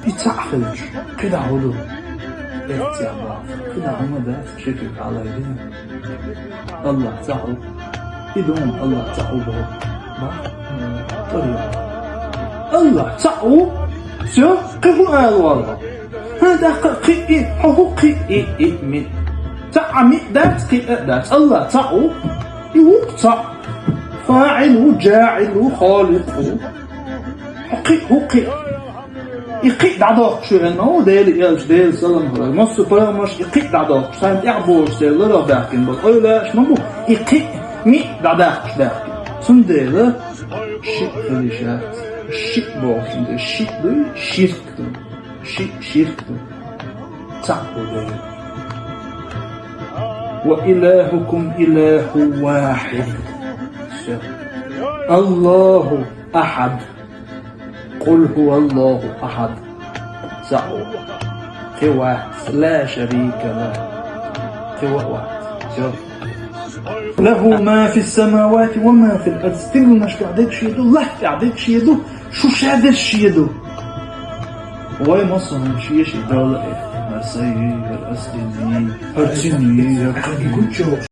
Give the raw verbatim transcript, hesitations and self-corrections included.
И цхьаъ хилча, кхидӀа хӀун ду? Эццехь баха. КхидӀа хӀума дац, ши куьг хьалайдина. АллахӀ цхьаъ ву. И ду хьуна АллахӀ цхьаъ ву боху. Бах? ТӀара ю. АллахӀ цхьаъ ву. Всё, кхин хӀун ала валла? ХӀан, тӀаккха кхин и, хьо хӀун кхин и, и, ми? Цхьаъ а, ми дац, кхин а дац. АллахӀ цхьаъ ву. И ву цхьаъ. ФаӀил ву, жаӀил ву, халикъ ву. Хьо кхин, хӀун кхин? И кхин дӀадоккхуш ю аьлла ма ву Делан элча, Делан салам хуьлда. Массо а пайхамарш и кхин дӀадоккхуш, царна тӀехь болуш церан ларах даьккхина болу къойлаш ма бу, и кхин, ми дӀадаккхуш даьккхина. Цундела шиъ хила йиш яц. Шиъ бохучун тӀе шиъ дуй, ширк ду. Шиъ ширк ду. Цхьаъ ву Дела. «Ва илахукум илаху вахид». Всё. Аллаху ахад. «Къул хӀува Аллаху ахад». Цхьаъ ву. Кхин вац. Ла шарика лаху. Кхин вац. Всё. «ЛахӀу ма фис-самавати ва ма фил-ард». Стигланаш тӀехь дерг шен ду, лаьтта тӀехь дерг шен ду, шу ша дерг шен ду. Вай массо а хӀума шен-шен Далла а. ХӀара сайн, хӀара ас динний, хӀара цуьнний, хӀара кханний.